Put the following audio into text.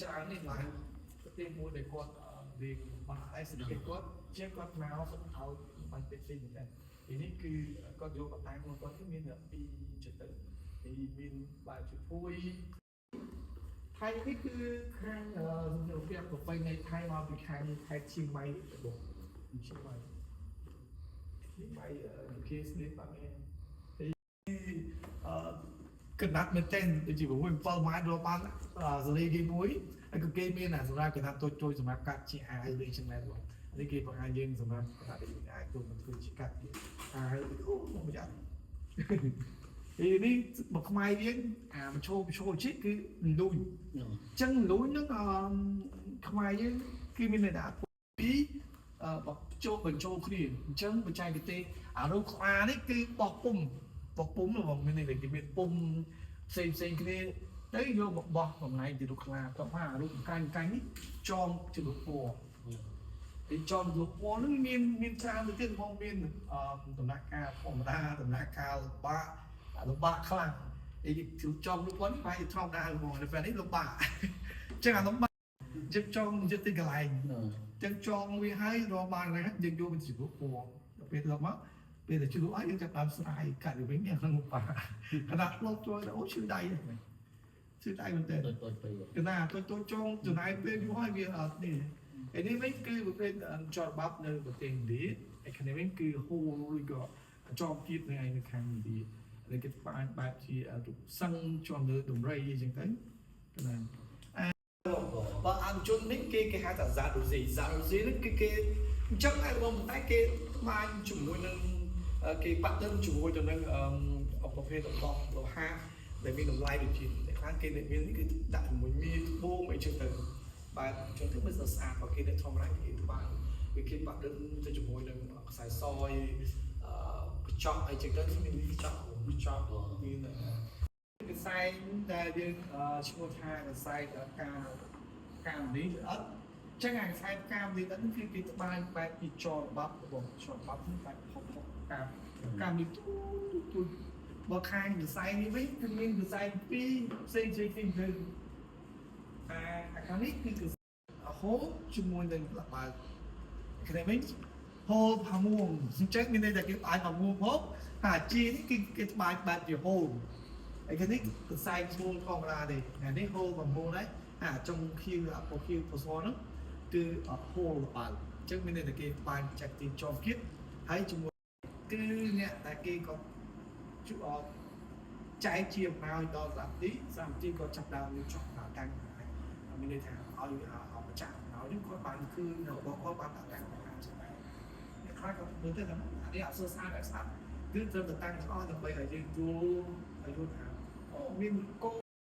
ច្រើននេះឡើងប្រទេសមួយដែលគាត់រៀងបាក់ហើយសេដ្ឋកិច្ចគាត់ជាងគាត់មកគាត់ឲ្យបាញ់ពេទ្យផ្សេងមែនទីនេះគឺគាត់យកបណ្ដារបស់គាត់គឺមានពីរចិត្តទៅពីមានបែបជាភួយថៃនេះគឺខាងសម្រាប់ប្រពៃណីថៃមកពីខាងខេត្តឈៀងម៉ៃរបស់ឈៀងម៉ៃនេះម៉ៃគេស្នេហ៍បាក់នេះអឺកណាត់មែនទែនដូចជា6 7ម៉ែត្ររកបានសេរីគេមួយហើយក៏គេមានអាសម្រាប់កណាត់តូចៗសម្រាប់កាត់ជាអាវដូចចឹងដែរបងនេះគេបង្ហាញយើងសម្រាប់កណាត់ដែលយើងអាចចូលមកធ្វើជាកាត់ជាអាវអូមកយ៉ាង ពីនេះមកខ្មែរយើងអាមឈោឈោជីគឺលូញអញ្ចឹងលូញហ្នឹងអឺខ្មែរយើងគឺមានន័យថាពីអឺបចូលបញ្ចូលគ្នាអញ្ចឹងបច្ចេកទេសអារូបខ្លានេះគឺបោះពុំបោះពុំហ្មងមានន័យថាគេមានពុំផ្សេងផ្សេងគ្នាទៅយកមកបោះបំណែកជារូបខ្លាតោះមកអារូបកាញ់កាញ់នេះចងជារូបពណ៌ ពីចំលោកពណ៌ហ្នឹងមានមានច្រើនទៅទៀតបងមានអឺដំណាក់កាលធម្មតាដំណាក់កាលលំបាកលំបាកខ្លាំងអីគឺចំលោកពណ៌នេះបែរជាធម្មតាហ្មងតែពេលនេះលំបាកអញ្ចឹងអាលំបាកយើងចងយកទីកន្លែងអញ្ចឹងចងវាហើយរកបានហើយយើងយកវាជារូបពណ៌ដល់ពេលដល់មកពេលដែលជ្រុះហើយយើងចាប់ដើមស្រាយកាត់ទៅវិញក្នុងលំបាកកណ្ដាលលោកជួយអូឈឺដៃឈឺដៃមែនទេ តូចតូចពេក កណាតូចតូចចងចំណាយពេលយូរហើយវាអត់នេះឯនេះវិញគឺប្រភេទចតបាប់នៅប្រទេសឥណ្ឌាឯខាងនេះវិញគឺហូលឬក៏ចងជាតិនៅឯនៅខាងឥណ្ឌាដែលគេបានបែបជារូបសឹងជាប់លើដំរីអីចឹងទៅកណាអាបើអង្គជននេះគេគេហៅថា Zardozi Zardozi នេះគឺគេអញ្ចឹងដែរបងតែគេបានជាមួយនឹងគេប៉ាត់ទៅជាមួយទៅនឹងប្រភេទរបស់លោហៈដែលមានតម្លៃដូចជាតែខ្លះគេមាននេះគឺដាក់ជាមួយមាសត្បូងអីចឹងទៅបែបចឹងទៅមិនស្អាតបើគេអ្នកធម្មតាគេបានវាគេប៉ាត់ទៅជាមួយនឹងខ្សែសយអឺកញ្ចក់អីចឹងទៅមានកញ្ចក់កញ្ចក់មានកសែងដែលយើងឈ្មោះថាកសែងការការនេះអត់ចឹងអាកសែងការនេះហ្នឹងគឺគេត្បាញបែបពីចរបាប់របស់ចរបាប់ហ្នឹងបែបផុកផុកការការនេះទូទូបើខាងកសែងនេះវិញគឺមានកសែងពីរផ្សេងផ្សេងគ្នាទៅអាអាខាងនេះគឺហូលជាមួយនឹងលបើគ្នាវិញហូលផាមួងអញ្ចឹងមានន័យថាគេត្បាញផាមួងផងហើយអាជីនេះគឺគេត្បាញបែបជាហូលឯខាងនេះកសែងឈ្មោះធម្មតាទេអានេះហូលផាមួងដែរអាចុងខៀវអាពណ៌ខៀវពណ៌សហ្នឹងគឺហូលលបើអញ្ចឹងមានន័យថាគេត្បាញចាក់ទីចំគៀតហើយជាមួយគឺអ្នកដែលគេក៏ជួយអត់ចែកជាអំណោយដល់សាមទីសាមទីក៏ចាប់ដើមយកចង់ដាក់តាំងមានន័យថាឲ្យឲ្យម្ចាស់អំណោយនេះគាត់បានឃើញរបស់គាត់បានដាក់តាំងបានសម្រាប់អ្នកខ្លះក៏មើលទៅថាអានេះអត់សូវស្អាតអត់ស្អាតគឺត្រូវតែតាំងទាំងអស់ដើម្បីឲ្យយើងយល់ឲ្យយល់ថាអូមានកោ